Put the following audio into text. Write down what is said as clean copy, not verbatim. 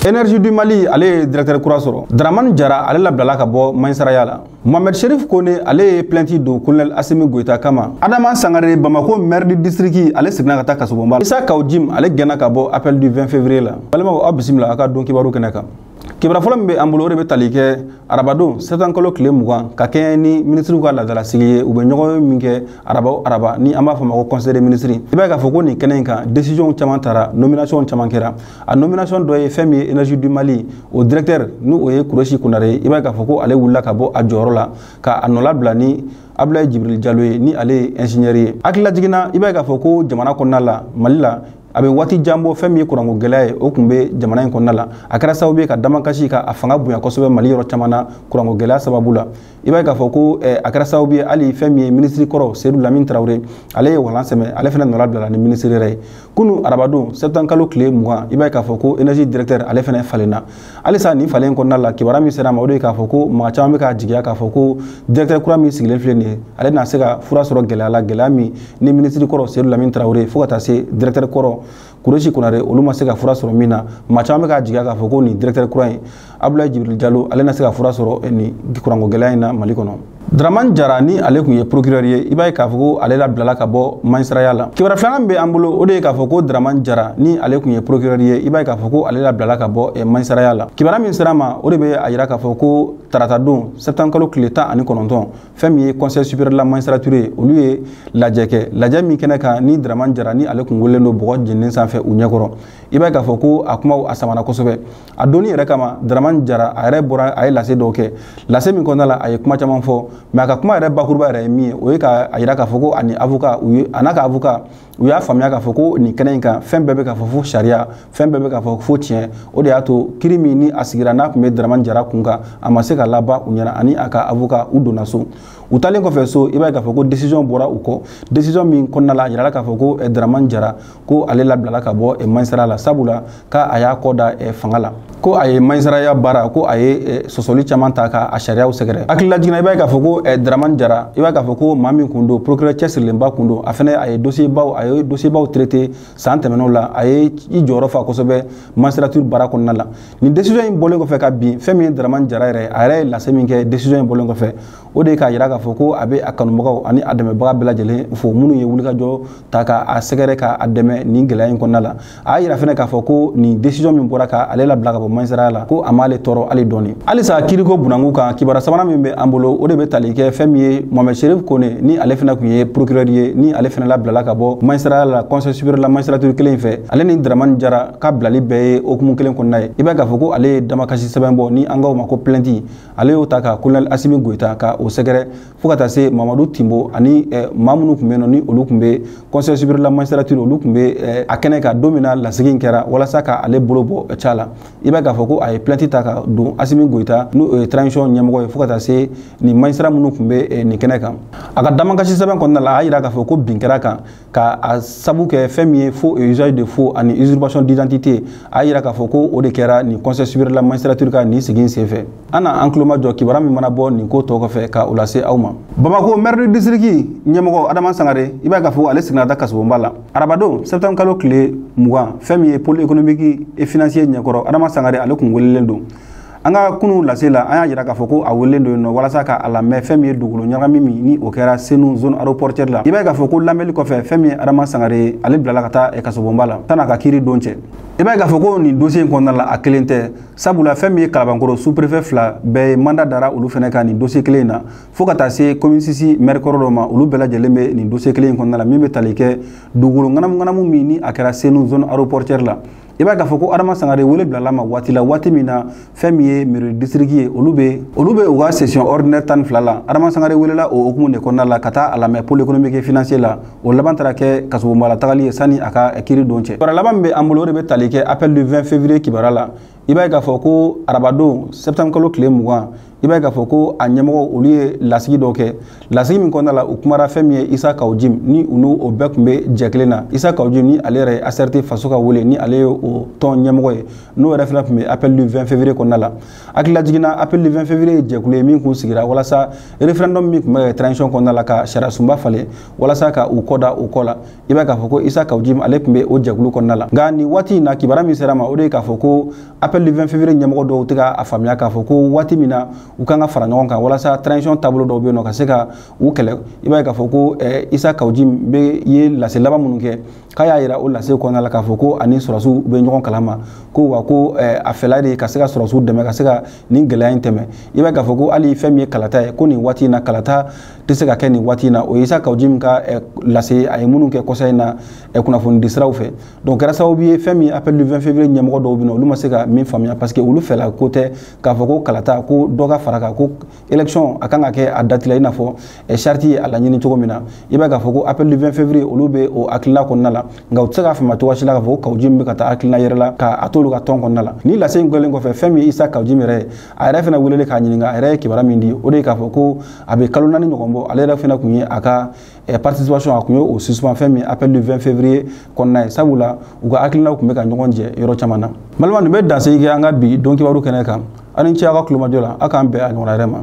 Énergie du Mali ale ye directeur kura sɔrɔ. Dramane Jara ale labilala ka bɔ magistrat la. Mohamed Cherif Kone ale ye plainte don colonel Assimi Goïta kama. Adama Sangare, Bamako maire du district, ale seginna ka taa kasobonba la. Issa Kaou Djim ale gɛnna ka bɔ appel du 20 février la. Balimaw, aw bisimila aw ka don kibaru kɛnɛ kan. Kibaru fɔlɔ min bɛ an bolo, o de bɛ tali kɛ arabadon septembre kalo tile 20, ka kɛɲɛ ni minisiriw ka laadalasigi ye. U bɛ ɲɔgɔn min kɛ araba o araba, ni an b'a fɔ ma ko conseil des ministres. I b'a ye k'a fɔ ko nin kɛnɛ in kan, décision caman tara, nomination caman kɛra. A nomination dɔ ye fɛn min ye Énergie du Mali, o directeur, ni o ye Kureshi Konare ye. I b'a ye k'a fɔ ko ale wulila ka bɔ a jɔyɔrɔ la ka a nɔla bila ni Abdoulaye Djibril Diallo ye, ni ale ye ingénieur ye. Hakililajigin na, i b'a ye k'a fɔ ko jamana kɔnɔna la, Mali la, a bɛ waati jan bɔ, fɛn min ye kuranko gɛlɛya ye, o tun bɛ jamana in kɔnɔna la. A kɛra sababu ye ka damakasi ka a fanga bonya kosɛbɛ Mali yɔrɔ caman na kuranko gɛlɛya sababu la. I b'a ye k'a fɔ ko a kɛra sababu ye hali fɛn min ye minisiri kɔrɔ Seydou Lamine Traoré, ale ye walan sɛmɛ, ale fana nɔla bilala ni minisiri yɛrɛ ye kunu arabadon septembre kalo tile 20. I b'a ye k'a fɔ ko énergie directeur ale fana falenna. Halisa nin falen kɔnɔna la, kibaruya min sera a ma, o de ye k'a fɔ ko maa caman bɛ k'a jigiya k'a fɔ ko directeur kura min sigilen filɛ nin ye, ale na se ka fura sɔrɔ gɛlɛya la, gɛlɛya min ni minisiri kɔrɔ Seydou Lamine Traoré fo ka taa se directeur kɔrɔ Kureshi Konare, olu ma se ka fura sɔrɔ min na. Maa caman bɛ k'a jigiya k'a fɔ ko nin directeur kura in, Abdoulaye Djibril Diallo, ale na se ka fura sɔrɔ nin kuranko gɛlɛya in na Mali kɔnɔ. Dramane Jara, ni ale tun ye procureur ye, i b'a ye k'a fɔ ko ale labilala ka bɔ magistrat la. Kibaruya filanan bɛ an bolo, o de ye k'a fɔ ko Dramane Jara, ni ale tun ye procureur ye, i b'a ye k'a fɔ ko ale labilala ka bɔ magistrat la. Kibaruya min sera ma, o de bɛ a yira k'a fɔ ko tarata don septembre kalo tile 19, fɛn min ye Conseil supérieur de la magistrature ye, olu ye lajɛ kɛ. Lajɛ min kɛnɛ kan ni Dramane Jara, ni ale tun welelen don bɔgɔ jeninen sanfɛ u ɲɛkɔrɔ, i b'a ye k'a fɔ ko a kumaw a samana kosɛbɛ. A donni yɛrɛ kama, Dramane Jara a yɛrɛ bɔra, a ye lase dɔw kɛ. Lase min kɔnɔna la, a ye kuma caman fɔ, mais a ka kuma yɛrɛ bakuruba yɛrɛ ye min ye, o ye ka a yira k'a fɔ ko ani avocat u ye, a n'a ka avocat, u y'a faamuya k'a fɔ ko nin kɛnɛ in kan, fɛn bɛɛ bɛ k'a fɔ fo sariya, fɛn bɛɛ bɛ k'a fɔ fo tiɲɛ. O de y'a to kiri min ni a sigira, n'a tun bɛ Dramane Jara kun kan, a ma se ka laban u ɲɛna. Ani a ka avocat, u donna so. U taalen kɔfɛ so, i b'a ye k'a fɔ ko décision bɔra u kɔ. Décision min kɔnɔna la, a yirala k'a fɔ ko Dramane Jara, ko ale labilala ka bɔ magistrat la, sabula k'a y'a kɔ da fanga la, ko a ye magistrat baara, ko a ye sɔsɔli caman ta ka a sariyaw sɛgɛrɛ. Hakililajigin, i b'a ye k'a fɔ ko Dramane Jara, i b'a ye k'a fɔ ko maa min kun don, procureur cɛsirilenba kun don. A fɛnɛ a ye dossier baw, a ye dossier baw traité san tɛmɛnenw la. A ye i jɔyɔrɔ fa kosɛbɛ magistrature baara kɔnɔna la. Nin décision in bɔlen kɔfɛ ka bin, fɛn min ye Dramane Jara yɛrɛ, a yɛrɛ ye lase min kɛ décision in bɔlen kɔfɛ, o de ye k'a yira k'a fɔ ko a bɛ a kanubagaw ani a dɛmɛbaga bɛɛ lajɛlen fo, minnu ye wulikajɔ ta ka a sɛgɛrɛ, ka a dɛmɛ nin gɛlɛya in kɔnɔna la. A y'a yira fɛnɛ k'a fɔ ko nin décision min bɔra ka ale labila ka bɔ magistrat la, ko a m'ale tɔɔrɔ hali dɔɔni. Halisa kiriko bunanku kan, kibaruya sabanan min bɛ an bolo, o de bɛ tali kɛ fɛn min ye Mohamed Cherif Kone, ni ale fɛnɛ tun ye procureur ye, ni ale fɛnɛ labilala ka bɔ magistrat la Conseil supérieur de la magistrature kelen fɛ. Ale ni Dramane Jara ka bilali bɛɛ ye hokumu kelen kɔnɔna ye. I b'a ye k'a fɔ ko ale ye damakasi sɛbɛn bɔ, ni an k'o ma ko plainte. Ale y'o ta ka colonel Assimi Goïta ka o sɛgɛrɛ, fo ka taa se Mamadu Timbo ani maa minnu tun bɛ yen nɔ, ni olu tun bɛ Conseil supérieur de la magistrature, olu tun bɛ a kɛnɛ kan don min na lasigi in kɛra walasa ka ale bolo bɔ ca la. I b'a ye k'a fɔ ko a ye plainte ta ka don Assimi Goïta, n'o ye transition ɲɛmɔgɔ ye, fo ka taa se nin magistrat minnu tun bɛ nin kɛnɛ kan. A ka damakasi sɛbɛn kɔnɔna la, a y'a yira k'a fɔ ko bin kɛra kan ka a sabu kɛ fɛn min ye faux et usage de faux ani usurpation d'identité. A y'a yira k'a fɔ ko o de kɛra nin Conseil supérieur de la magistrature ka nin sigi in senfɛ. An na an tulo majɔ kibaruya min mana bɔ nin ko tɔ kɔfɛ ka o lase aw ma. Bamako maire du district ɲɛmɔgɔ Adama Sangare, i b'a ye k'a fɔ ale seginna ka taa kasobonba la arabadon septembre kalo tile 20, fɛn min ye pôle économique et financier ɲɛkɔrɔ. Adama Sangare ale kun welelen don. An ka kunu lase la, an y'a jira k'a fɔ ko a welelen don yen nɔ walasa ka a lamɛn fɛn min ye dugukolo ɲagami min ni o kɛra Senu zone aéroportuaire la. I b'a ye k'a fɔ ko lamɛnli kɔfɛ, fɛn min ye Adama Sangare, ale bilala ka taa kasobonba la san'a ka kiiri don cɛ. I b'a ye k'a fɔ ko nin dossier in kɔnɔna la, a kelen tɛ, sabula fɛn min ye Kalabankɔrɔ sous-préfet fila bɛɛ ye, mandat dara olu fɛnɛ kan nin dossier kelen in na, fo ka taa se commune 6 maire kɔrɔ dɔ ma. Olu bɛɛ lajɛlen bɛ nin dossier kelen in kɔnɔna la, min bɛ tali kɛ dugukolo ŋanamu ŋanamu min ni a kɛra Senu zone aéroportuaire la. I b'a ye k'a fɔ ko Adama Sangare wele bilala ma waati la, waati min na fɛn min ye mairie district ye, olu bɛ u ka session ordinaire 12 la. Adama Sangare welela o hukumu de kɔnɔna la ka taa a lamɛn pôle économique et financier la. O laban taara kɛ kasobonba la tagali ye sani a ka kiiri don cɛ. Kibaruya laban min bɛ an bolo, o de bɛ tali kɛ appel du 20 février kibaruya la. I b'a ye k'a fɔ ko arabadon septembre kalo tile 20. I b'a ye k'a fɔ ko a ɲɛmɔgɔ olu ye lasigi dɔw kɛ, lasigi min kɔnɔna la u kumara fɛn min ye Issa Kaou Djim ni u n'o o bɛɛ tun bɛ jɛ kelen na. Issa Kaou Djim ni ale yɛrɛ ye ACRT faso ka wele, ni ale ye o tɔn ɲɛmɔgɔ ye, n'o yɛrɛ fana tun bɛ appel du 20 février kɔnɔna la. Hakilila jiginna, appel du 20 février ye jɛkulu ye min kun sigira walasa référendum min tun bɛ kɛ transition kɔnɔna la ka sariya sunba falen walasa ka u kɔ da o kɔ la. I b'a ye k'a fɔ ko Issa Kaou Djim ale tun bɛ o jɛkulu kɔnɔna la. Nka nin waati in na, kibaruya min sera ma, o de ye k'a fɔ ko appel du 20 février ɲɛmɔgɔ dɔw tɛ ka a faamuya k'a fɔ ko waati min na u kan ka fara ɲɔgɔn kan walasa transition taabolo dɔw bɛ yen nɔ ka se ka u kɛlɛ. I b'a ye k'a fɔ ko Issa Kaou Djim bɛ ye lase laban minnu kɛ, k'a y'a yira o lase kɔnɔna la k'a fɔ ko ani sɔrɔsiw bɛ ɲɔgɔn kalama, ko wa ko a fɛla de ka se ka sɔrɔsiw dɛmɛ ka se ka nin gɛlɛya in tɛmɛ. I b'a ye k'a fɔ ko hali fɛn min ye kalata ye, ko nin waati in na kalata tɛ se ka kɛ nin waati in na. O ye Issa Kaou Djim ka lase a ye minnu kɛ kɔsa in na kunnafoni di siraw fɛ. Donc kɛra sababu ye fɛn min appel du 20 février ɲɛmɔgɔ dɔw bɛ yen, olu ma se ka min faamuya, parce que olu fɛla ko tɛ k'a fɔ ko kalata ko dɔ ka fara kan, ko élection a kan ka kɛ a date la i n'a fɔ charte ye a laɲini cogo min na. I b'a ye k'a fɔ ko appel du 20 février olu bɛ o hakilina kɔnɔna la, nka u tɛ se k'a faamuya cogoya si la k'a fɔ ko Kaou Djim bɛ ka taa hakilina yɛrɛ la ka a t'olu ka tɔn kɔnɔna la. Ni lase in kɛlen kɔfɛ, fɛn min ye Issa Kaou Djim yɛrɛ ye, a yɛrɛ fana welele k'a ɲininka, a yɛrɛ ye kibaruya min di, o de ye k'a fɔ ko a bɛ kalo 4 ɲɔgɔn bɔ, ale yɛrɛ fana tun ye a ka participation a tun ye o suspend fɛn min appel du 20 février kɔnɔna ye, sabula u ka hakilinaw tun bɛ ka ɲɔgɔn jɛ yɔrɔ caman na. Balima, nin bɛ dansigi kɛ an ka bi don kibaru kɛnɛ kan. Aw ni ce aw ka kulomajɔ la. Aw k'an bɛn a ɲɔgɔnna wɛrɛ ma.